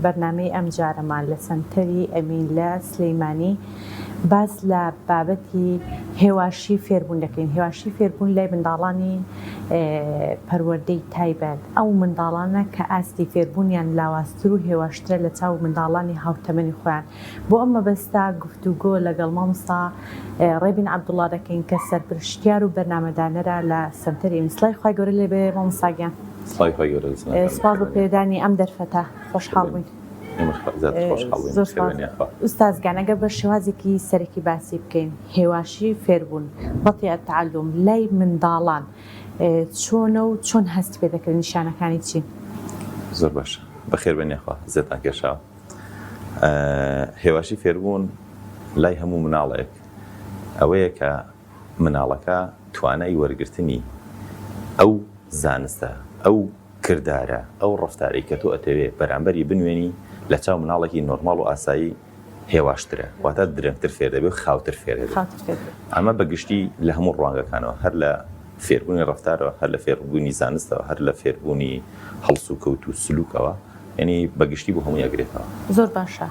بەرنامەی ئەمجارەمان لە سەنتەری ئەمین لە سلیمانی باس لە بابەتی هێواشی فێربوون دەکەین هێواشی فێربوون لای منداڵانی پەروەردەی تایبەت ئەو منداڵانە کە ئاستی فێربوونیان لاوازتر و هێواشترە لە چاو منداڵانی هاوتەمەنی خۆیان بۆ ئەم مەبەستە گفتوگۆ لەگەڵ مامۆستا ڕێبین عەبدوڵا دەکەین کە سەرپرشتیار و بەرنامەدانەرە لە سەنتەری ئەمین. سڵاوی خوای گەورە لێ بێ مامۆستا گیان. سڵاوی خوای گەورە لە جەنابتان. سوپاس بۆ پێدانی ئەم دەرفەتە خۆشحاڵ بووین. ئێمەش زیاتر خۆشحاڵ بووین. زۆر سوپاس. ئوستاز گیان ئەگەر بە شێوازێکی سەرەکی باسی بکەین هێواشی فێربوون، بطیء التعلم، لای منداڵان چۆنە و چۆن هەست پێ دەکرێت نیشانەکانی چین؟ زۆر باشە بەخێربێن یاخوا زێتان کێشاوە. هێواشی فێربوون لای هەموو مناڵێک ئەوەیە کە مناڵەکە توانای وەرگرتنی ئەو زانستە، ئەو کردارە، ئەو ڕەفتارەی کە تۆ ئەتەوێ بەرامبەری بنوێنی لە چاو مناڵێکی نۆرماڵ و ئاسایی هێواشترە، واتە درەنگتر فێر دەبێ و خاوتر فێر دەبێ. ئەمە بە گشتی لە هەموو ڕوانگەکانەوە هەر لە فێربوونی ڕەفتارەوە، هەر لە فێربوونی زانستەوە، هەر لە فێربوونی هەڵسوکەوت و سلوکەوە، یانی بە گشتی بۆ هەمووی ئەگرێتەوە. زۆر باشە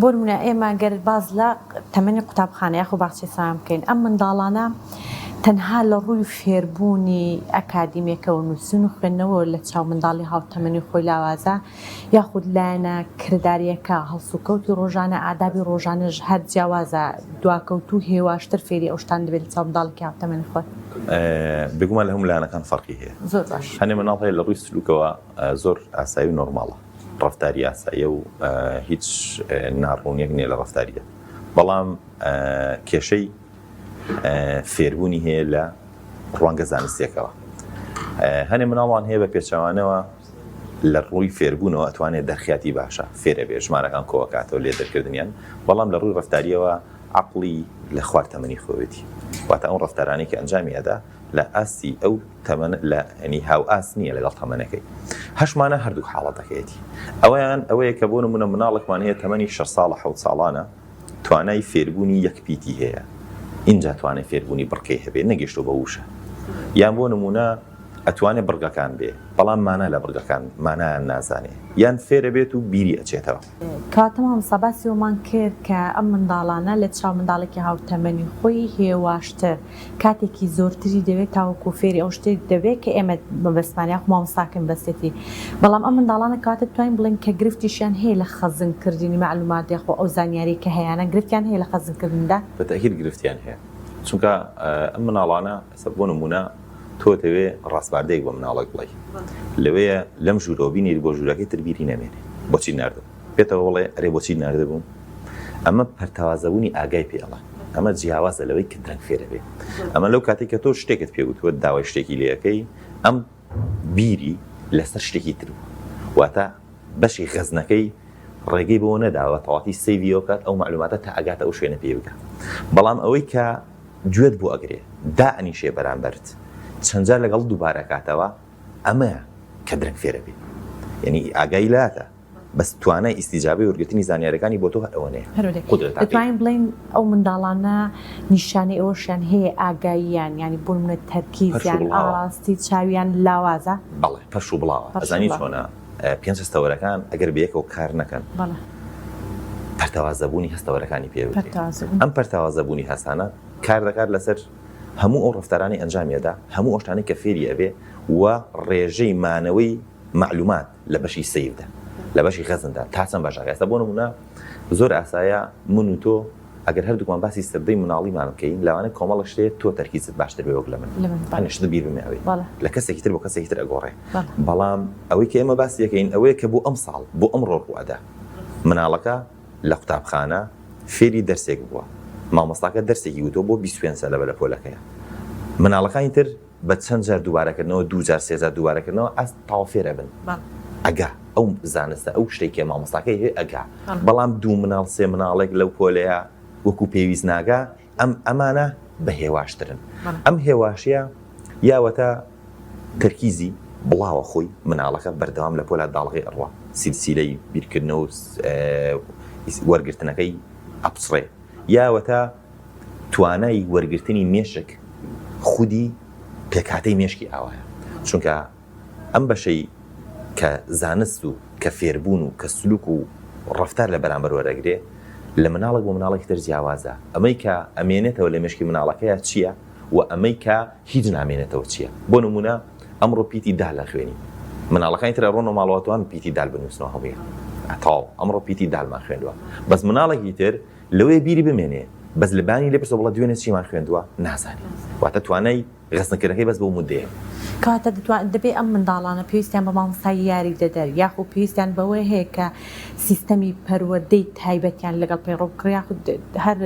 بۆ نمونە ئێمە گەر باس لە تەمەنی قوتابخانە یاخۆ باخچەی ساوایان بکەین ئەم منداڵانە تەنها لە ڕووی فێربوونی ئەکادیمیەکەوە نووسین و خوێندنەوە لە چاو منداڵی هاوتەمەنی خۆی لاوازە یاخود لایەنە کرداریەکە هەڵسوکەوتی ڕۆژانە ئادابی ڕۆژانەش هەر جیاوازە دواکەوتوو هێواشتر فێری ئەو شتانە دەبێت لە چاو منداڵێکی هاوتەمەنی خۆی. بێگومان لە هەموو لایەنەکان فەرقی هەیە. زۆر باش. هەنێ مناڵ هەیە لە ڕووی سلوکەوە زۆر ئاسایی و نۆرماڵە، ڕەفتاری ئاساییە و هیچ ناڕوونیەک نییە لە ڕەفتاریدا، بەڵام کێشەی فێربوونی هەیە لە ڕوانگە زانستیەکەوە. هەنێ مناڵمان هەیە بە پێچەوانەوە لە ڕووی فێربوونەوە ئەتوانێت دەرخیاتی باشە فێرەبێ ژمارەکان کۆکاتەوە لێ دەرکردنیان، بەڵام لە ڕووی ڕەفتاریەوە عەقڵی لە خوار تەمەنی خۆیەتی، واتە ئەو ڕەفتارانەی کە ئەنجامی ئەدا لە ئاستی ئەو تەمەنە لە یانی هاوئاست نییە لەگەڵ تەمەنەکەی. هەشمانە هەردووک حاڵەتەکەیەتی. ئەوەیان ئەوەیە کە بۆ نموونە مناڵێکمان هەیە تەمەنی شەش ساڵە حەوت ساڵانە توانای فێربوونی یەک پیتی هەیە ئینجا توانای فێربوونی بڕگەی هەبێ نەگەیشتووە بە وشە. یان بۆ نموونە ئەتوانێ بڕگەکان بێ بەڵام مانا لە بڕگەکان مانایان نازانێ یان فێرەبێت و بیری ئەچێتەوە. کەواتە مامۆستا باسی ئەوەمان کرد کە ئەم منداڵانە لە چاو منداڵێکی هاوتەمەنی خۆی هێواشتر کاتێکی زۆرتری دەوێت تاوەکو فێری ئەو شتەی دەبێت کە ئێمە مەبەستمان یاخو مامۆستاکەی مەبەستێتی بەڵام ئەم منداڵانە کەواتە دەتوانین بڵێین کە گرفتیشیان هەیە لە خەزن کردنی مەعلومات یاخو ئەو زانیاری کە هەیانە گرفتیان هەیە لە خەزن کردندا؟ بە تەئکید گرفتیان هەیە چونکە ئەم مناڵانە ئێستا بۆ نموونە تۆ ئەتەوێ ڕاسپاردەیەک بە مناڵێک بڵێی لەوەیە لەم ژوورەوە بینێری بۆ ژوورەکەی تر بیری نەمێنێ بۆچی ناردم پێتەوە بڵێ ئەرێ بۆچی ناردبووم ئەمە پەرتەوازەبوونی ئاگای پێ ئەڵێن ئەمە جیاوازە لەوەی کە درەنگ فێرە بێ ئەمە لەو کاتێک کە تۆ شتێکت پێ وتووە داوای شتێکی لەکەی ئەم بیری لەسەر شتێکی تر بوو واتە بەشی غەزنەکەی ڕێگەی بۆ نەداوە تەواتی save ی کات ئەو معلوماتە تا ئەگاتە ئەو شوێنە پێ بگە بەڵام ئەوەی کە گوێت بۆ ئەگرێ دائەنیشێ بەرامبەرت چەند جار لەگەڵت دووبارە ئەکاتەوە ئەمەیە کە درەنگ فێرەبی یعنی ئاگای لاتە بەس توانای ئیستیجابەی وەرگرتنی زانیارەکانی بۆ تۆ هەر ئەوەنەیە هەرۆدێ قودرەتاکەی. دەتوانین بڵێین ئەو منداڵانە نیشانەی ئەوەشیان هەیە ئاگاییان یانی بۆ نمونە پەرش و تەرکیزیان بڵاوە. ئاڕاستی چاویان لاوازە؟ بەڵێ پەرش و بڵاوە پەرش و ئەزانی بڵاوە. چۆنە پێنج هەستەوەرەکان ئەگەر بەیەکەوە کار نەکەن بەڵێ. پەرتەوازەبوونی هەستەوەرەکانی پێ بکرێت. پەرتەوازەبوون. ئەم پەرتەوازەبوونی هەستانە کار دەکات لەسەر هەموو ئەو ڕەفتارانەی ئەنجامی ئەدا، هەموو ئەو شتانەی کە فێری ئەبێ و ڕێژەی مانەوەی مەعلومات لە بەشی save دا، لە بەشی خەزندا تا چەند باش ئەکا. ئێستا بۆ نموونە زۆر ئاسایە من و تۆ ئەگەر هەردووکمان باسی سەردەی مناڵیمان بکەین لەوانەیە کۆمەڵێک شت هەیە تۆ تەرکیزت باشتر بێ وەک لە من، هەنێ شت بیر بمێ لە کەسێکی تر بۆ کەسێکی تر ئەگۆڕێ. بەڵام ئەوەی کە ئێمە باسی ئەکەین ئەوەیە کە بۆ ئەمساڵ، بۆ ئەمڕۆ ڕوو ئەدا. مناڵەکە لە قوتابخانە فێری دەرسێک بووە، مامۆستاکە دەرسێکی وتووە بۆ 25 تەلەبە لە پۆلەکەیە. مناڵەکانی تر بە چەند جار دووبارەکردنەوە، دوو جار، سێ جار دووبارەکردنەوە ئاست تەواو فێر ئەبن. ئەگا ئەو زانستە، ئەو شتەی کە مامۆستاکەی هەیە ئەگا. بەڵام دوو مناڵ، سێ مناڵێک لەو پۆلەیە وەکوو پێویست ناگا، ئەم ئەمانە بە هێواشترن. ئەم هێواشیە یاوەتە تەرکیزی بڵاوە خۆی مناڵەکە بەردەوام لە پۆلا داڵغەی ئەڕوا سیلسیلەی بیرکردنەوە و وەرگرتنەکەی ئەپچڕێ یاوەتە توانای وەرگرتنی مێشک خودی پێکهاتەی مێشکی ئاوایە چونکە ئەم بەشەی کە زانست و کە فێربوون و کە سلوک و ڕەفتار لە بەرامبەر وەرەگرێ لە مناڵێک بۆ مناڵێکی تر جیاوازە، ئەمەی کە ئەمێنێتەوە لە مێشکی مناڵەکەیا چییە و ئەمەی کە هیچ نامێنێتەوە چییە؟ بۆ نموونە ئەمڕۆ پیتی دال ئەخوێنین مناڵەکانی تر ئەڕۆنەوە ماڵەوە ئەتوانن پیتی دال بنووسنەوە هەموویان تەواو ئەمڕۆ پیتی دالمان خوێندووە بەس مناڵێکی تر لەوەیە بیری بمێنێ بەس لە بانی لێ پرسە بڵێ دوێنێ چیمان خوێندووە نازانێ واتە توانای غەزنکردنەکەی بەس بۆ مودەیە. کەواتە دەتوان دەبێ ئەم منداڵانە پێویستیان بە مامۆستای یاریدەدەر یاخود پێویستیان بەوە هەیە کە سیستەمی پەروەردەی تایبەتیان لەگەڵ پەیڕەو بکرێ یاخود هەر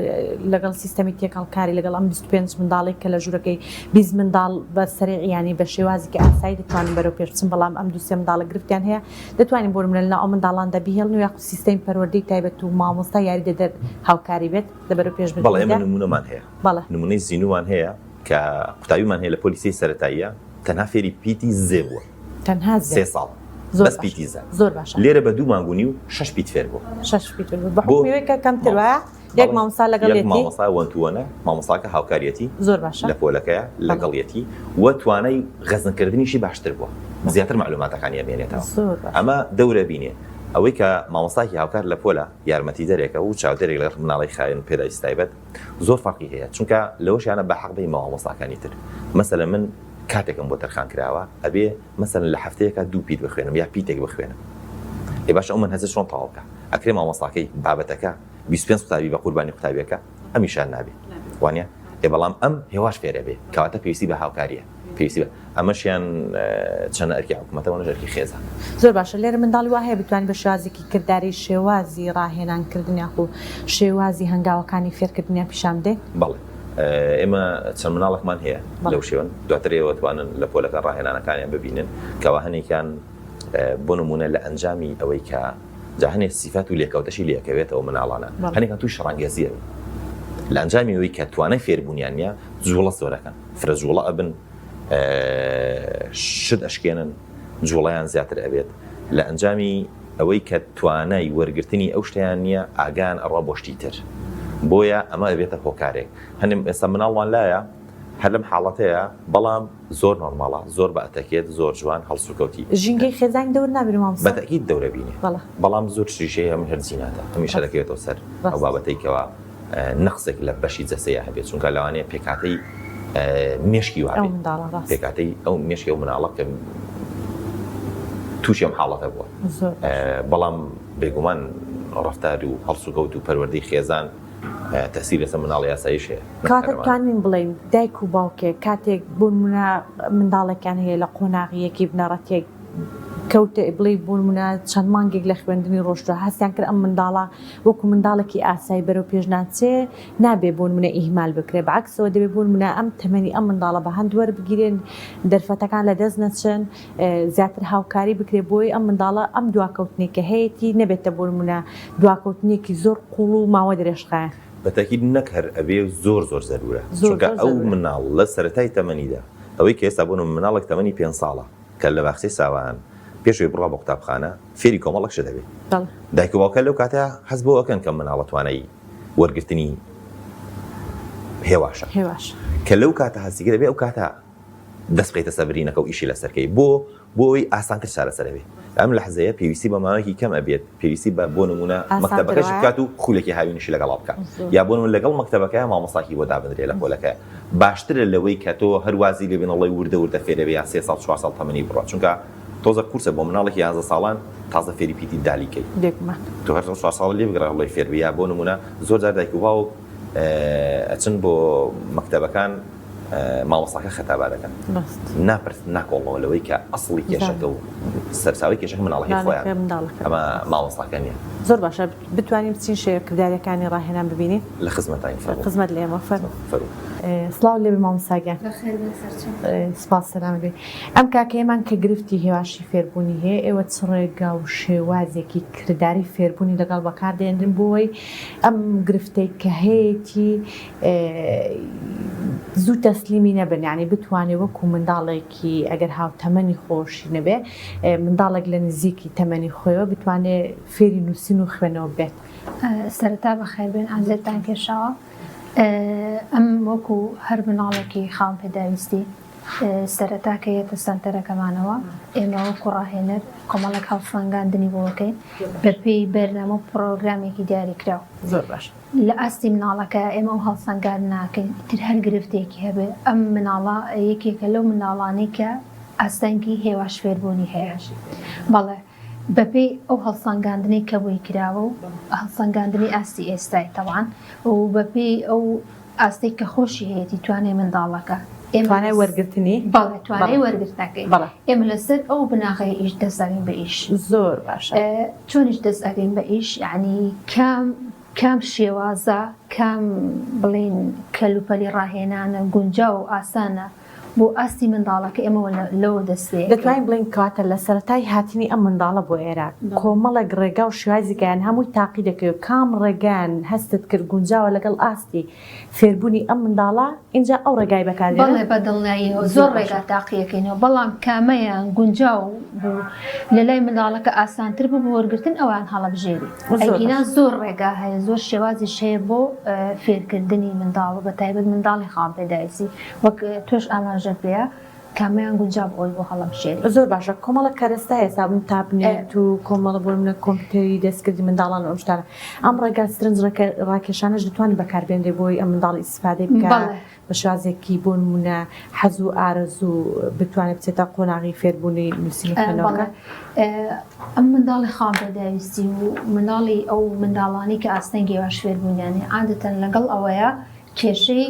لەگەڵ سیستەمی تێکەڵکاری لەگەڵ ئەم 25 منداڵێک کە لە ژوورەکەی 20 منداڵ بە سەریع یانی بە شێوازێکی ئاسایی دەتوانن بەرەو پێش بچن بەڵام ئەم دوو سێ منداڵە گرفتیان هەیە دەتوانین بۆ نمونە لەناو ئەو منداڵاندا بیهێڵن و یاخود سیستەمی پەروەردەی تایبەت و مامۆستای یاریدەدەر هاوکاری بێت لە بەرەو پێش بەڵێ ئێمە نمونەمان هەیە بەڵێ نمونەی زینومان هەیە کە قوتابیمان هەیە لە پۆلی سێی سەرەتاییە تەنها فێری پیتی زێ بووە تەنها سێ ساڵ بەس پیتی زە زۆر باشە لێرە بە دوو مانگ و نیو شەش پیت فێر بووە شەش پیت فێر بووە بە حوکمی ئەوەی کە کەمتر وایە یەک مامۆستا لەگەڵ یەک مامۆستا one to one ە مامۆستاکە هاوکاریەتی زۆر باشە لە پۆلەکەیە لەگەڵیەتی و توانای غەزنکردنیشی باشتر بووە زیاتر معلوماتەکانی ئەمێنێتەوە ئەمە دەورە بینێ ئەوەی کە مامۆستاکی هاوکار لە پۆلە یارمەتیدەرێکە و چاودێرێک لەگەڵ مناڵی خاوێن پێداویستی تایبەت زۆر فەرقی هەیە چونکە لەوەشیانە بە حەق بەین بە مامۆستاکانی تر مەسەلەن من کاتێکم بۆ تەرخان کراوە ئەبێ مەسەلەن لە هەفتەیەکا دوو پیت بخوێنم یا پیتێک بخوێنم ئێ باشە ئەو مەنهەجە چۆن تەواو بکا ئەکرێ مامۆستاکەی بابەتەکە 25 قوتابی بە قوربانی قوتابیەکە ئەمیشان نابێ وانە ئێ بەڵام ئەم هێواش فێرە بێ کەواتە پێویستی بە هاوکاریە پێویستی بە ئەمەشیان چەنە ئەرکی حکومەتە وەنەش ئەرکی خێزان. زۆر باشە لێرە منداڵی وا هەیە بتوانین بە شێوازێکی کرداری شێوازی ڕاهێنان کردن یاخو شێوازی هەنگاوەکانی فێرکردنیان پیشان بدەین؟ بەڵێ ئێمە چەند مناڵێکمان هەیە لەو شێوەن دواتر ئێوە توانن لە پۆلەکان ڕاهێنانەکانیان ببینن کەوا هەنێکیان بۆ نمونە لە ئەنجامی ئەوەی کە جا هەنێ سیفات و لێکەوتەشی لێکەوێتەوە مناڵانە هەنێکان تووشی شەڕانگێزی ئەبن لە ئەنجامی ئەوەی کە توانای فێربوونیان نییە جوڵە زۆرەکەن فرە جوڵە ئەبن شت ئەشکێنن جوڵەیان زیاتر ئەبێت لە ئەنجامی ئەوەی کە توانای وەرگرتنی ئەو شتیان نییە ئاگان ئەڕوا بۆ شتی تر بۆیە ئەمە ئەبێتە هۆکارێک هەنێ ئێستا مناڵمان لایە هەر لەم حاڵەتەیە بەڵام زۆر نۆرماڵە زۆر بە ئەتەکێت زۆر جوان هەڵسوکەوتی. ژینگەی خێزانی دەور نابینێ مامۆستا؟ بە تەئکید دەورە بینێ بەڵام زۆر شتیش هەیە من هەر جیناتە هەمیشە دەکەوێتەوە سەر ئەو بابەتەی کەوا نەقسێک لە بەشی جەسەیا هەبێت چونکە لەوانەیە پێکهاتەی مێشکی وابێت پێکهاتەی ئەو مێشکی ئەو مناڵە کە تووشی ئەم حاڵەتە بووە بەڵام بێگومان ڕەفتار و هەڵسوکەوت و پەروەردەی خێزان تەسیر لەسەر مناڵی ئاساییش هەیە. کەواتە دەتوانین بڵێین دایک و باوکێک کاتێک بۆ نمونە منداڵێکیان هەیە لە قۆناغی یەکی بنەڕەتیەک کەوتە بڵێی بۆ نمونە چەند مانگێک لە خوێندنی ڕۆشتوە هەستیان کرد ئەم منداڵە وەکو منداڵێکی ئاسایی بەرەو پێش ناچێ نابێ بۆ نمونە ئیهمال بکرێ بەعەکسەوە دەبێ بۆ نمونە ئەم تەمەنی ئەم منداڵە بە هەند وەربگیرێن دەرفەتەکان لە دەست نەچن زیاتر هاوکاری بکرێت بۆی ئەم منداڵە ئەم دواکەوتنەی کە هەیەتی نەبێتە بۆ نمونە دواکەوتنێکی زۆر قوڵ و ماوە درێژخایەن. بە تەئکید نەک هەر ئەبێ زۆر زۆر زەرورە چونکە ئەو مناڵ لە سەرەتای تەمەنیدا ئەوەی کە ئێستا بۆ نمونە مناڵێک تەمەنی پێنج ساڵە کە لە باخچەی ساوایان پێش ئەوەی بڕوا بۆ قوتابخانە فێری کۆمەڵێک شت ئەبێ دایک و باوکە لەو کاتە هەست بەوە ئەکەن کە مناڵە توانای وەرگرتنی هێواشە کە لەو کاتە هەستی کرد ئەبێ ئەو کاتە دەست بخەیتە سەر برینەکە و ئیشی لەسەر کەی بۆ؟ بۆ ئەوەی ئاسانتر چارەسەر ئەبێ ئەم لەحزەیە پێویستی بە ماوەیەکی کەم ئەبێت پێویستی بە بۆ نمونە مەکتەبەکەش بکات و خولێکی هاوینیشی لەگەڵا بکات یا بۆ نمونە لەگەڵ مەکتەبەکەیا مامۆستاکی بۆ دابنرێ لە پۆلەکەیا باشترە لەوەی کە تۆ هەر وازی لێ بێنە ڵێی وردە وردە فێرە بێ یان سێ ساڵ چوار ساڵ تەمەنی بڕوا چونکە تۆزە قورسە بۆ مناڵێکی یانزە ساڵان تازە فێری پیتی دالی کەی بێگومان تۆ هەر چوار ساڵ لێ بگەڕێ ڵێی فێر بێ یا بۆ نمونە زۆر جار دایک و باوک ئەچن بۆ مەکتەبەکان مامۆستاکە خەتابار ئەکەن ناپرس ناکۆڵنەوە لەوەی کە ئەسڵی کێشەکە و سەرچاوەی کێشەکە مناڵەکەی خۆیان ئەمە مامۆستاکە نییە. زۆر باشە بتوانین بچین شێوە کرداریەکانی ڕاهێنان ببینین؟ لە خزمەتاین فەرموو. خزمەت لە ئێمە فەرموو. فەرموو. سڵاو لێبێ مامۆستا گیان. بەخێر بێن سەرچاو. سپاس سەلامەت بی. ئەم کاکەیەمان کە گرفتی هێواشی فێربوونی هەیە ئێوە چ ڕێگا و شێوازێکی کرداری فێربوونی لەگەڵ بەکاردێنن بۆ ئەوەی ئەم گرفتەی کە هەیەتی زوو تەسلیمی نەبن یانی بتوانێ وەکو منداڵێکی ئەگەر هاوتەمەنی خۆشی نەبێ منداڵێک لە نزیکی تەمەنی خۆیەوە بتوانێ فێری نووسین و خوێنەوە بێت. سەرەتا بەخێربێن ئازیەتتان کێشاوە ئەم وەکو هەر مناڵێکی خاوەن پێداویستی. سەرەتا کە یەتە سەنتەرەکەمانەوە ئێمە وەکو ڕاهێنەر کۆمەڵێک هەڵسەنگاندنی بۆ ئەکەین بەپێی بەرنامە و پڕۆگرامێکی دیاریکراو. زۆر باش. لە ئاستی مناڵەکە ئێمە ئەو هەڵسەنگاندنە ئەکەین ئیتر هەر گرفتێکی هەبێ ئەم مناڵە یەکێکە لەو مناڵانەی کە ئاستەنگی هێواش فێربوونی هەیە بەڵێ بەپێی ئەو هەڵسەنگاندنەی کە بۆی کراوە و هەڵسەنگاندنی ئاستی ئێستای تەوان و بەپێی ئەو ئاستەی کە خۆشی هەیەتی توانای منداڵەکە ئێمە توانای وەرگرتنی بەڵێ توانای وەرگرتنەکەی بەڵێ ئێمە لەسەر ئەو بناغەیە ئیش دەست ئەگەین بە ئیش. زۆر باشە. چۆنیش دەست ئەگەین بە ئیش یانی کام کام شێوازە کام بڵێین کەلوپەلی ڕاهێنانە گونجاو و ئاسانە بۆ ئاستی منداڵەکە ئێمە لەوە دەست پێ ئەکەین. دەتوانین بڵێین کەواتە لە سەرەتای هاتنی ئەم منداڵە بۆ ئێرە کۆمەڵێک ڕێگا و شێوازی گەیان هەمووی تاقی دەکەی و کام ڕێگایان هەستت کرد گونجاوە لەگەڵ ئاستی فێربوونی ئەم منداڵە ئینجا ئەو ڕێگای بەکار دێنن؟ بەڵێ بە دڵنیاییەوە زۆر ڕێگا تاقیەکەینەوە بەڵام کامەیان گونجاو بوو لەلای منداڵەکە ئاسانتر بوو بۆ وەرگرتن ئەوان هەڵەبژێری ئەگینا زۆر ڕێگا هەیە زۆر شێوازیش هەیە بۆ فێرکردنی منداڵ و بەتایبەت منداڵی خاوەن پێداویستی وەک تۆش ئاماژەت پێیا کامەیان گونجاو بوو ئەوەی بۆ هەڵەبژێری. زۆر باشە کۆمەڵە کەرەستە هەیە سابون تابلێت و کۆمەڵە بۆ نمونە کۆمپیوتەری دەستکردی منداڵان و ئەم شتانە ئەم ڕێگا سرنج ڕاکێشانەش دەتوانن بەکاربێنرێ بۆی ئەم منداڵ ئیسفادەی بکا بە شێوازێکی بۆ نمونە حەز و ئارەزوو بتوانێت بچێتە قۆناغی فێربوونی نووسین و خوێندنەوەکە. ئەم منداڵی خاوەن پێداویستی و منداڵی ئەو منداڵانەی کە ئاستەنگی باش فێربوونیان هەیە عادەتەن لەگەڵ ئەوەیە کێشەی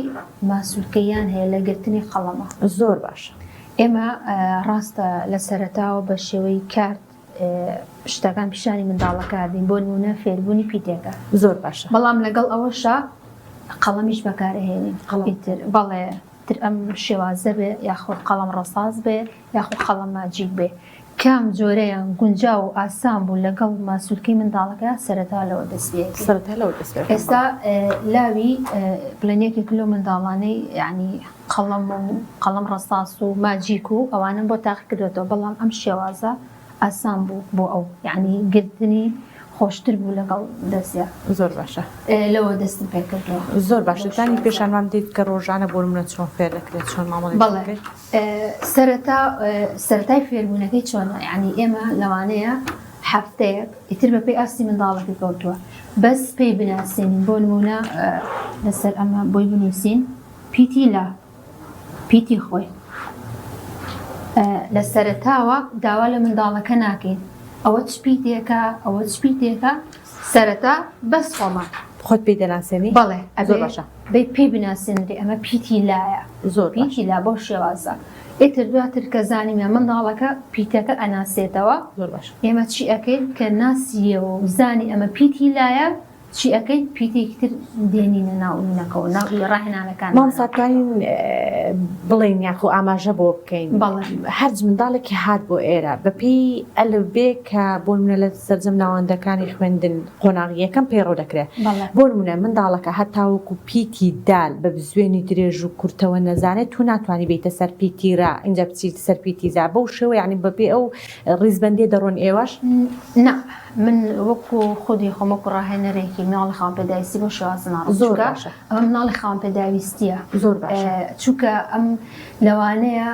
ماسولکەییان هەیە لە گرتنی قەڵەمە. زۆر باشە. ئێمە ڕاستە لە سەرەتاوە بە شێوەی کارت شتەکان پیشانی منداڵەکە دەین بۆ نموونە فێربوونی پیتێکە. زۆر باشە. بەڵام لەگەڵ ئەوەشا قەڵەمیش بەکارئەهێنین. قەڵەم. ئیتر بەڵێ تر ئەم شێوازە بێ یاخود قەڵەم ڕەساس بێ یاخود قەڵەم ماجیک بێ کام جۆرەیان گونجاو و ئاسان بوو لەگەڵ ماسولکەی منداڵەکە سەرەتا لەوە دەست پێ ئەکەین. سەرەتا لەوە دەست پێ ئەکەین. ئێستا لاوی بڵێن یەکێک لەو منداڵانەی یانی قەڵەم و قەڵەم ڕەساس و ماجیک و ئەوانەم بۆ تاقی کردوەتەوە بەڵام ئەم شێوازە ئاسان بوو بۆ ئەو یانی گرتنی خۆشتر بوو لەگەڵ دەستیا. زۆر باشە. لەوە دەستم پێ کردووە. زۆر باشە دانی پێشانمان بدەیت کە ڕۆژانە بۆ نمونە چۆن فێر دەکرێت چۆن مامەڵەی بەڵێ سەرەتا سەرەتای فێربوونەکەی چۆنە یانی ئێمە لەوانەیە هەفتەیەک ئیتر بەپێی ئاستی منداڵەکە کەوتووە بەس پێی بناسێنین بۆ نمونە لەسەر ئەمە بۆی بنووسین پیتی لا پیتی خۆی لە سەرەتاوە داوا لە منداڵەکە ناکەین ئەوە چ پیتێکە ئەوە چ پیتێکە سەرەتا بەس خۆمان خۆت پێی دەناسێنی بەڵێ زۆر باشە بەی پێی بناسێنری ئەمە پیتی لایە زۆر پیتی لا بەو شێوازە ئیتر دواتر کە زانیمان منداڵەکە پیتەکە ئەناسێتەوە زۆر باشە ئێمە چی ئەکەین کە ناسیەوە و زانی ئەمە پیتی لایە چی ئەکەین پیتێکی تر دێنینە ناو نەکەوە ناو ڕاهێنانەکان. مامۆستا توانین بڵێین یاخۆ ئاماژە بۆ بکەین بەڵێ هەرج منداڵێکی هات بۆ ئێرە بەپێی ئەلفبێ کە بۆ نمونە لە سەرجەم ناوەندەکانی خوێندن قۆناغی یەکەم پەیڕەو دەکرێت بەڵێ بۆ نمونە منداڵەکە هەتاوەکو پیتی دال بە بزوێنی درێژ و کورتەوە نەزانێت تو ناتوانی بێیتە سەر پیتی را ئینجا بچیتە سەر پیتی زا بەو شێوە یانی بەپێی ئەو ڕیزبەندیە دەڕۆن ئێوەش؟ نا من وەکو خودی خۆم وەکو ڕاهێنەرێکی مناڵی خاوەن پێداویستی بەو شێوازە ناڕۆم زۆر چونکە باشە ئەمە مناڵی خاوەن پێداویستیە زۆر باشە چونکە ئەم لەوانەیە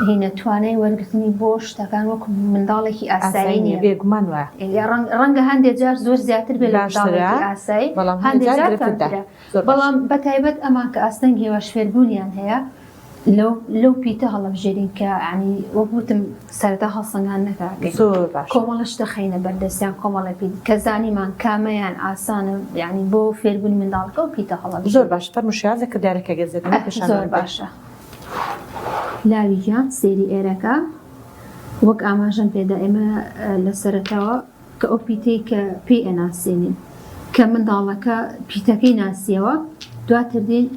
هینە توانای وەرگرتنی بۆ شتەکان وەکو منداڵێکی ئاسایی ئاسایی نیە نییە بێگومان وایە ڕەنگ ڕەنگە هەندێک جار زۆر زیاتر بێ لە باشترە منداڵێکی ئاسایی بەڵام هەندێک هەندێک جار جار گرفتدار کەمترە زۆر باشە بەڵام بەتایبەت ئەمان کە ئاستەنگی هێواش فێربوونیان هەیە لەو لەو پیتە هەڵەبژێرین کە یانی وەک وتم سەرەتا هەڵسەنگاندنەکە ئەکەین زۆر باشە. کۆمەڵە شت دەخەینە بەردەستیان کۆمەڵە پیت کە زانیمان کامەیان ئاسانە یانی بۆ فێربوونی منداڵەکە ئەو پیتە زۆر هەڵەبژێرین. باشە فەرموو شێوازە کردارەکە گەر زێدەمە ئە پێشان زۆر بدەی. باشە لاوی گیان سەیری ئێرەکە وەک ئاماژەم پێدا ئێمە لە سەرەتاوە کە ئەو پیتەی کە پێی ئەناسێنین کە منداڵەکە پیتەکەی ناسیەوە دواتر دێین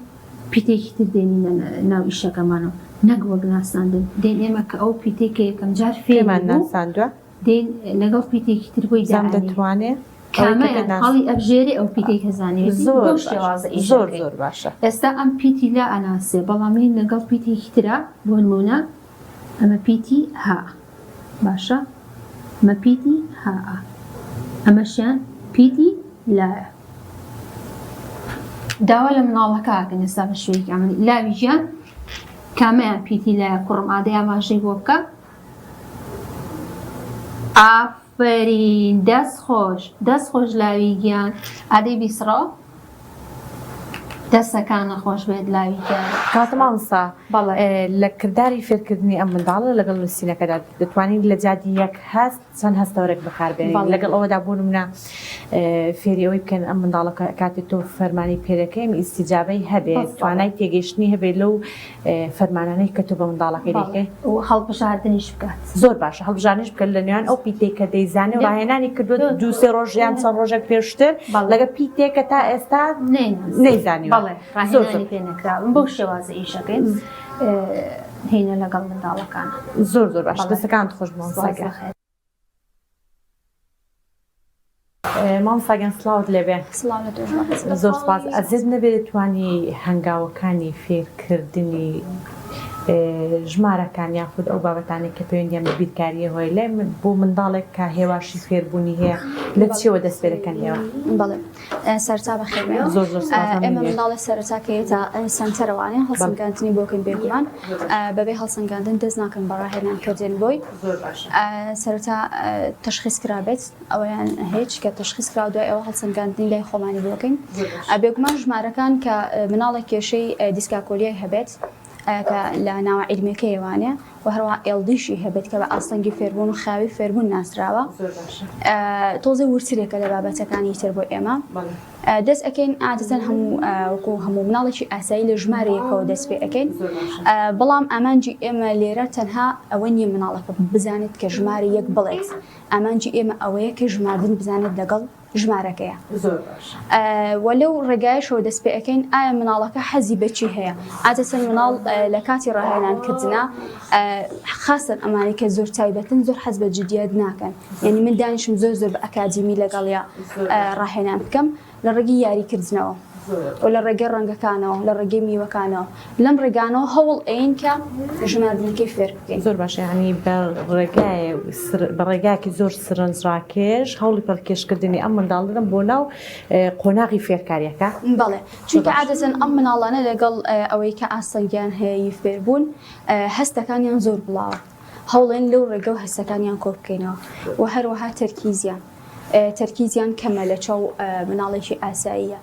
پیتێکی تر دێنینە ناو ئیشەکەمانەوە نەک وەک ناساندن دێن ئێمە کە ئەو پیتەی کە یەکەم جار فێری پێمان بوو ناساندوە. دێین لەگەڵ پیتێکی تر بۆی زام دائەنێین دەتوانێ ئەوەی کە پێت کامەیان ناس هەڵی ئەبژێرێ ئەو پیتەی کە زانیوێتی زۆر بەو باشە شێوازە ئیش زۆر ئەکەین زۆر باشە. ئێستا ئەم پیتی لا ئەناسێ بەڵام یین لەگەڵ پیتێکی ترا بۆ نموونە ئەمە پیتی ها باشە ئەمە پیتی ها ئەمەشیان پیتی لایە. داوا لە مناڵەکە ئەکەن ئێستا بە شێوەیەکی عەمەلی لاوی گیان. کامەیان پیتی لایە کوڕم ئادەی ئاماژەی بۆ بکە ئافەرین دەست خۆش دەست خۆش لاوی گیان ئادەی بیسڕەوە دەستەکانە خۆش بێت لاوی گیان. کاکە مامۆستا بەڵێ. لە کرداری فێرکردنی ئەم منداڵە لەگەڵ نووسینەکەدا دەتوانین لە جیاتی یەک هەست چەند هەستەوەرێک بەکاربێنین بەڵێ. لەگەڵ ئەوەدا بۆ نمونە فێری ئەوەی بکەن ئەم منداڵە کاتێ تۆ فەرمانی پێدەکەیم ئیستیجابەی هەبێت بەڵێ. توانای تێگەیشتنی هەبێت لەو فەرمانانەی کە تۆ بە منداڵەکەی بەڵێ دەیکەی. و هەڵبژاردنیش بکات. زۆر باشە هەڵبژاردنیش بکە لە نێوان ئەو پیتەی کە دەیزانێ و ڕاهێنانی کردووە دوو سێ ڕۆژ یان چەند ڕۆژێک پێشتر بەڵێ. لەگەڵ پیتێک کە تا ئێستا نەیناسیوە. نەیزانیوە. بەڵێ زۆر زۆر. ڕاهێنانی پێ نەکراون بەو شێوازە ئیشەکەین هینە لەگەڵ منداڵەکان. زۆر زۆر باشە بەڵێ. دەستەکانت خۆش بێ مامۆستا سپاس گیان. بەخێر. مامۆستا گیان سڵاوت لێبێ. سڵاو لە تۆش بەڕێز. زۆر سپاس ئەزیەت نەبێ دەتوانی هەنگاوەکانی فێرکردنی ژمارەکان یاخود ئەو بابەتانەی کە پەیوەندیان بە بیرکارییەوە هەیە لای من بۆ منداڵێک کە هێواشی فێربوونی هەیە لە چیەوە دەست پێ دەکەن ئێوە؟ بەڵێ سەرتا بەخێر بێن. زۆر زۆر سپاس ئێمە مەمنون. منداڵێ سەرەتا کە یەتە سەنتەرەوانێ هەڵسەنگاندنی بۆ کەین بێگومان بەبێ هەڵسەنگاندن دەست ناکەن بە ڕاهێنان کردن بۆی. زۆر باشە. سەرەتا تەشخیس کرابێت ئەوەیان هیچ کە تەشخیس کرا دوای ئەوە هەڵسەنگاندنی لای خۆمانی بۆ بکەین. بێگومان ژمارەکان کە مناڵێک کێشەی دیسکاکۆلیای هەبێت کە لە ناوە عیلمیەکەیەوانێ و هەروەها LD شی هەبێت کە بە ئاستەنگی فێربوون و خاوی فێربوون ناسراوە تۆزێ ورترێکە لە بابەتەکانی تر بۆ ئێمە دەست ئەەکەین عادەتەن هەموو وەکو هەموو مناڵێکی ئاسایی لە ژمارە یەکەوە دەست پێ ئەەکەین بەڵام ئامانجی ئێمە لێرە تەنها ئەوە نییە مناڵەکە بزانێت کە ژمارە یەک بڵێت ئامانجی ئێمە ئەوەیە کە ژماردن بزانێت لەگەڵ ژمارەکەیە وە لەو ڕێگایەشەوە دەست پێ ئەکەین ئایا مناڵەکە حەزی بەچی هەیە عادەتەن مناڵ لە کاتی ڕاهێنان کردنا خاستەن ئەمانەی کە زۆر تایبەتن زۆر حەز بە جدیت ناکەن یعنی من دانیشم زۆر زۆر بە ئەکادیمی لەگەڵیا ڕاهێنان بکەم لە ڕێگەی یاریکردنەوە و لە ڕێگەی ڕەنگەکانەوە لە ڕێگەی میوەکانەوە لەم ڕێگانەوە هەوڵ ئەین کە ژماردنەکەی فێر بکەین. زۆر باشە یانی بە ڕێگایە بە ڕێگایەکی زۆر سرنجڕاکێش هەوڵی پەلکێشکردنی ئەم منداڵە دەدەن بۆ ناو قۆناغی فێرکاریەکە. بەڵێ چونکە عادەتەن ئەم مناڵانە لەگەڵ ئەوەی کە ئاستەنگیان هەیە ی فێربوون هەستەکانیان زۆر بڵاوە هەوڵێن لەو ڕێگەوە هەستەکانیان کۆبکەینەوە و هەروەها تەرکیزیان تەرکیزیان کەمە لە چاو مناڵێکی ئاساییە.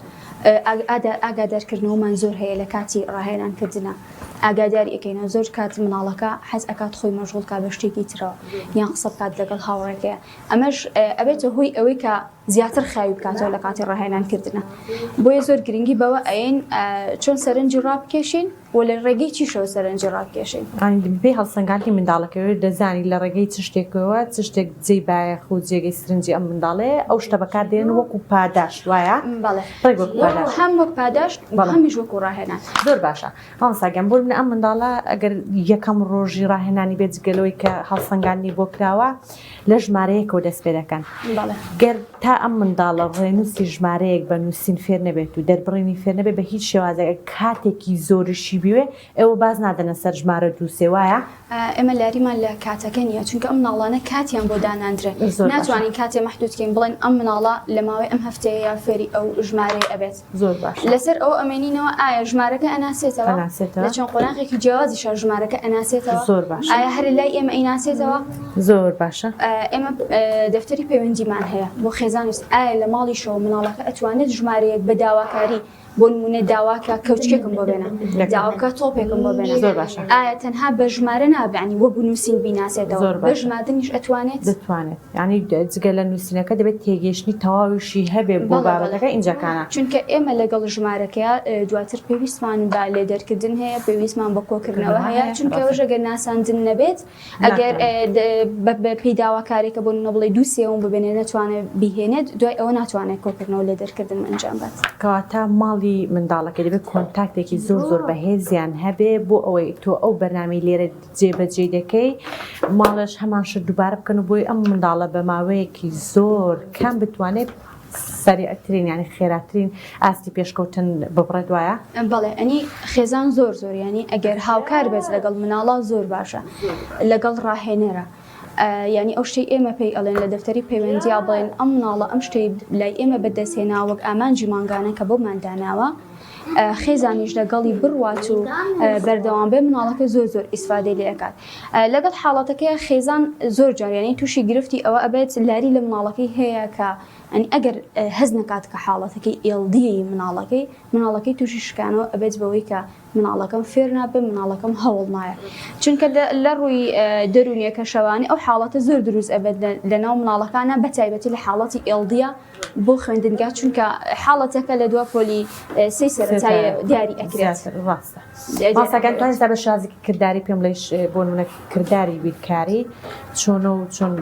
ئاگادارکردنەوەمان زۆر هەیە لە کاتی ڕاهێنان کردنا ئاگاداری ئەکەینەوە زۆر کات مناڵەکە حەز ئەکات خۆی مەشغوڵ کا بە شتێکی ترەوە یان قسە بکات لەگەڵ هاوڕێکەیە ئەمەش ئەبێتە هۆی ئەوەی کە زیاتر خاوی بکاتەوە لە کاتی ڕاهێنان کردنا بۆیە زۆر گرنگی بەوە ئەین چۆن سەرنجی ڕابکێشین و لە ڕێگەی چیشەوە سەرنجی ڕابکێشین؟ یانی بەپێی هەڵسەنگاندنی منداڵەکەوە دەزانی لە ڕێگەی چ شتێکەوە چ شتێک جێی بایەخ و جێگەی سرنجی ئەم منداڵەیە ئەو شتە بەکار دێنن وەکوو پاداشت وایە؟ بەڵێ ڕێک وەکوو پاداشت. هەم وەک پاداشت و هەمیش وەکوو ڕاهێنان. زۆر باشە مامۆستا گیان بۆ نموونە ئەم منداڵە ئەگەر یەکەم ڕۆژی ڕاهێنانی بێت جگە لەوەی کە هەڵسەنگاندنی بۆ کراوە لە ژمارەیەکەوە دەست پێ دەکەن. بەڵێ. گەر تا ئەم منداڵە ڕێنووسی ژمارەیەک بە نووسین فێر نەبێت و دەربڕینی فێر نەبێت بە هیچ شێوازێک ئەگەر کاتێکی زۆریشی بوێ ئێوە باز نادەنە سەر ژمارە دوو سێ وایە؟ ئێمە لاریمان لە کاتەکە نییە چونکە ئەم مناڵانە کاتیان بۆ داناندرێ زۆر باشە. ناتوانین کاتێ مەحدود کەین بڵێن ئەم مناڵە لە ماوەی ئەم هەفتەیەیا فێری ئەو ژمارەیە ئەبێت. زۆر باشە. لەسەر ئەوە ئەمێنینەوە ئایا ژمارەکە ئەناسێتەوە؟ ئەناسێتەوە. لە چەند قۆناغێکی جیاوازیشا ژمارەکە ئەناسێتەوە؟ زۆر باشە. ئایا هەر لای ئێمە ئەیناسێتەوە؟ زۆر باشە. ئێمە دەفتەری پەیوەندیمان هەیە بۆ خێزان و ئایا لە ماڵیشەوە مناڵەکە ئەتوانێت ژمارەیەک بە داواکاری بۆ نمونە داواکە کەوچکێکم بۆ بێنە داواکە تۆپێکم بۆ بێنە زۆر باشە. ئایا تەنها بە ژمارە نابێ یانی وەک نووسین بیناسێتەوە زۆر بە باشە. ژماردنیش ئەتوانێت؟ دەتوانێت. یانی جگە لە نووسینەکە دەبێت تێگەیشتنی تەواویشی هەبێ بۆ بابەتەکە ئینجا کانە. چونکە ئێمە لەگەڵ ژمارەکەیا دواتر پێویستمان بە لێدەرکردن هەیە، پێویستمان بە کۆکردنەوە هەیە، چونکە ئەوەش ئەگەر ناساندن نەبێت، ئەگەر بە پێی داواکارێکە بۆ نموونە بڵێی دوو سێوم ببێنێ نەتوانێت بیهێنێت، دوای ئەوە ناتوانێت کۆکردنەوە لێدەرکردن ئەنجام بات. کەواتە ماڵی منداڵەکەی دەبێت کۆنتاکتێکی زۆر زۆر بەهێزیان هەبێ بۆ ئەوەی تۆ ئەو بەرنامەی لێرە جێبەجێی دەکەی ماڵێش هەمان شت دووبارە بکەن و بۆی ئەم منداڵە بە ماوەیەکی زۆر کەم بتوانێت سەریعترین یانی خێراترین ئاستی پێشکەوتن ببڕێت وایە؟ بەڵێ ئەنی خێزان زۆر زۆر یانی ئەگەر هاوکار بێت لەگەڵ مناڵا زۆر باشە لەگەڵ ڕاهێنەرە یانی ئەو شتەی ئێمە پێی ئەڵێن لە دەفتەری پەیوەندیا بڵێن ئەم مناڵە ئەم شتەی لای ئێمە بەدەستهێنا وەک ئامانجی مانگانە کە بۆمان داناوە. خێزانیش لەگەڵی بڕوات و بەردەوام بێ مناڵەکە زۆر زۆر ئیسفادەی لێ ئەکات لەگەڵ حاڵەتەکەی خێزان زۆر جار یانی تووشی گرفتی ئەوە ئەبێت لاری لە مناڵەکەی هەیە کە ئەنی ئەگەر هەز نەکات کە حاڵەتەکەی ئێڵدی مناڵەکەی مناڵەکەی تووشی شکانەوە ئەبێت بەوەی کە مناڵەکەم فێر نابێ مناڵەکەم هەوڵ نایە چونکە لە ڕووی دەروونیەکە شەوانی ئەو حاڵەتە زۆر دروست ئەبێت لە ناو مناڵەکانە بە تایبەتی لە حاڵەتی ئێڵدیە بۆ خوێندنگا چونکە حاڵەتەکە لە دوا پۆلی سێی سەرەتای دیاری ئەکرێت. ڕاستە مامۆستا گیان توانیت تا بە شێوازێکی کرداری پێم بڵێیش بۆ نمونە کرداری بیرکاری چۆنە و چۆن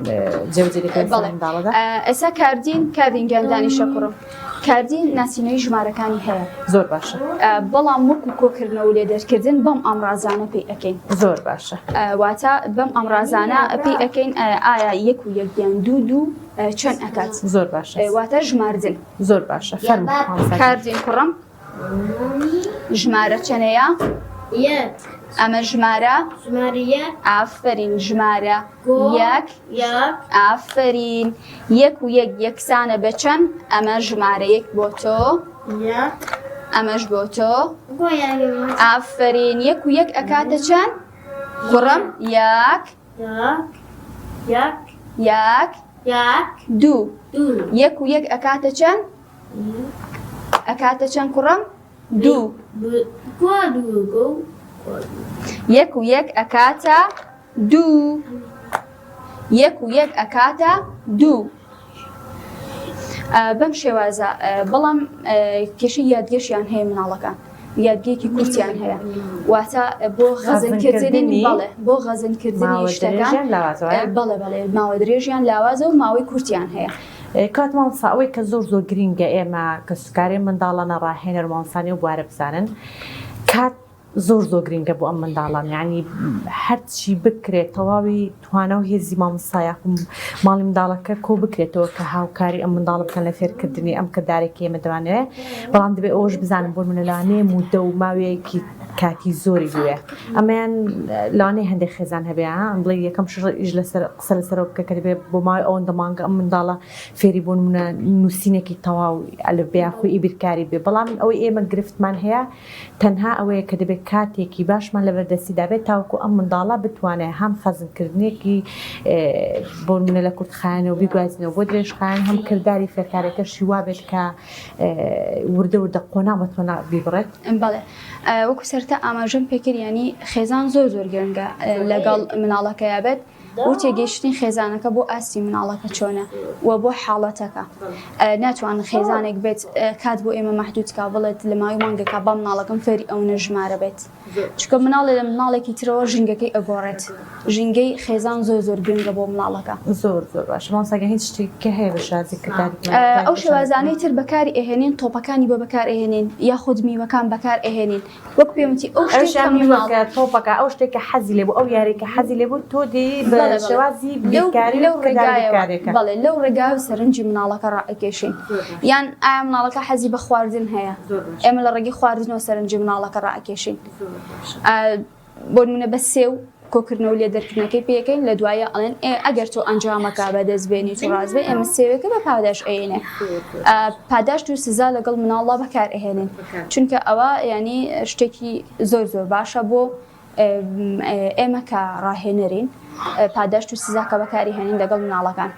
جێبەجێ دەکرێت لەسەر بەڵێ منداڵەدا؟ ئێستا کاردین کاردین گیان دانیشە کوڕم کاردین ناسینەوەی ژمارەکانی هەیە زۆر باشە بەڵام وەکو کۆکردنەوە و لێدەرکردن بەم ئامرازانە پێی ئەکەین زۆر باشە واتە بەم ئامرازانە پێی ئەکەین ئایا یەک و یەک یان دوو دوو چەند ئەکات زۆر باشە واتە ژماردن زۆر باشە فەرموو مامۆستا گیان. کاردین کوڕم ژمارە چەنەیە؟ یەک. ئەمە ژمارە؟ ژمارە یەک. ئافەرین ژمارە یەک. یەک. ئافەرین یەک و یەک یەکسانە بە چەند؟ ئەمە ژمارە یەک بۆ تۆ. یەک. ئەمەش بۆ تۆ. ئافەرین یەک و یەک ئەکاتە چەند؟ کوڕم یەک. یەک. یەک. یەک. یەک. دوو. دوو. یەک و یەک ئەکاتە چەند؟ ئەکاتە چەند کوڕم؟ دوو. یەک و یەک ئەکاتە دوو. یەک و یەک ئەکاتە دوو. بەم شێوازە بەڵام کێشەی یادگەشیان هەیە مناڵەکان. یادگەیەکی کورتیان هەیە واتە بۆ خەزنکردنی بەڵێ بۆ خەزنکردنی شتەکان بەڵێ بەڵێ ماوە درێژیان لاوازە و ماوەی کورتیان هەیە. کاک مامۆستا ئەوەی کە زۆر زۆر گرینگە ئێمە کەسوکاری منداڵانە ڕاهێنەر مامۆستانی ئەو بوارە بزانن کات زۆر زۆر گرینگە بۆ ئەم منداڵان یعنی هەرچی بکرێت تەواوی توانا و هێزی مامۆستا یاخو ماڵی منداڵەکە کۆ بکرێتەوە کە هاوکاری ئەم منداڵە بکەن لە فێرکردنی ئەم کردارێکی ئێمە دەمانەوێ بەڵام دەبێت ئەوەش بزانن بۆ نمونە لەوانەیە مودە و ماوەیەکی کاتی زۆری بوێ ئەمەیان لەوانەیە هەندێک خێزان هەبێ ها بڵێ یەکەم شڕ ئیش لەسەر قسە لەسەرەوە بکە کە دەبێت بۆ ماوەی ئەوەندە مانگە ئەم منداڵە فێری بۆ نمونە نووسینێکی تەواو ئەلف بێ یاخو ئی بیرکاری بێ بەڵام ئەوەی ئێمە گرفتمان هەیە تەنها ئەوەیە کە دەبێت کاتێکی باشمان لەبەر دەستیدا بێت تاوەکو ئەم منداڵە بتوانێت هەم خەزنکردنێکی بۆ نمونە لە کورتخایەنەوە بیگوازینەوە بۆ درێژخایەن هەم کرداری فێرکاریەکەشی وابێت کە وردە وردە قۆناغ بە قۆناغ بیبڕێت. بەڵێ وەکو سەرەتا ئاماژەم پێکرد یانی خێزان زۆر زۆر گرنگە لەگەڵ مناڵەکەیا بێت و تێگەیشتنی خێزانەکە بۆ ئاستی مناڵەکە چۆنە و بۆ حاڵەتەکە ناتوان خێزانێک بێت کات بۆ ئێمە مەحدود کا بڵێت لە ماوەی مانگێکا با مناڵەکەم فێری ئەونە ژمارە بێت چونکە مناڵێ لە مناڵێکی ترەوە ژینگەکەی ئەگۆڕێت ژینگەی خێزان زۆر زۆر گرنگە بۆ مناڵەکە. زۆر زۆر باشە مامۆستا گیان هیچ شتێک کە هەیە بە شێوازی کرداری ئەو شێوازانەی تر بەکاری ئەهێنین تۆپەکانی بۆ بەکار ئەهێنین یاخود میوەکان بەکار ئەهێنین وەک پێم وتی ئەو شتێک کە مناڵ تۆپەکە ئەو شتێک کە حەزی لێ بوو ئەو یاری کە حەزی لێ بوو تۆ دێی بە شێوازی بیرکاری لەو ڕێگایەوە بەڵێ لەو ڕێگایەوە سەرنجی مناڵەکە ڕائەکێشین یان ئایا مناڵەکە حەزی بە خواردن هەیە ئێمە لە ڕێگەی خواردنەوە سەرنجی مناڵەکە ڕائەکێشین بۆ نمونە بە سێو کۆکردنەوە لێ دەرکردنەکەی پێکەین لە دوایە ئەڵێن ئێ ئەگەر تۆ ئەنجامەکە بەدەست بێنیت و ڕاست بێ ئێمە سێوێکە بە پاداش ئەینێ پاداشت و سزا لەگەڵ مناڵا بەکار ئەهێنین چونکە ئەوە ینی شتێکی زۆر زۆر باشە بۆ ئێمە کە ڕاهێنەرین پاداشت و سزاکە بەکاری هێنین لەگەڵ مناڵەکان.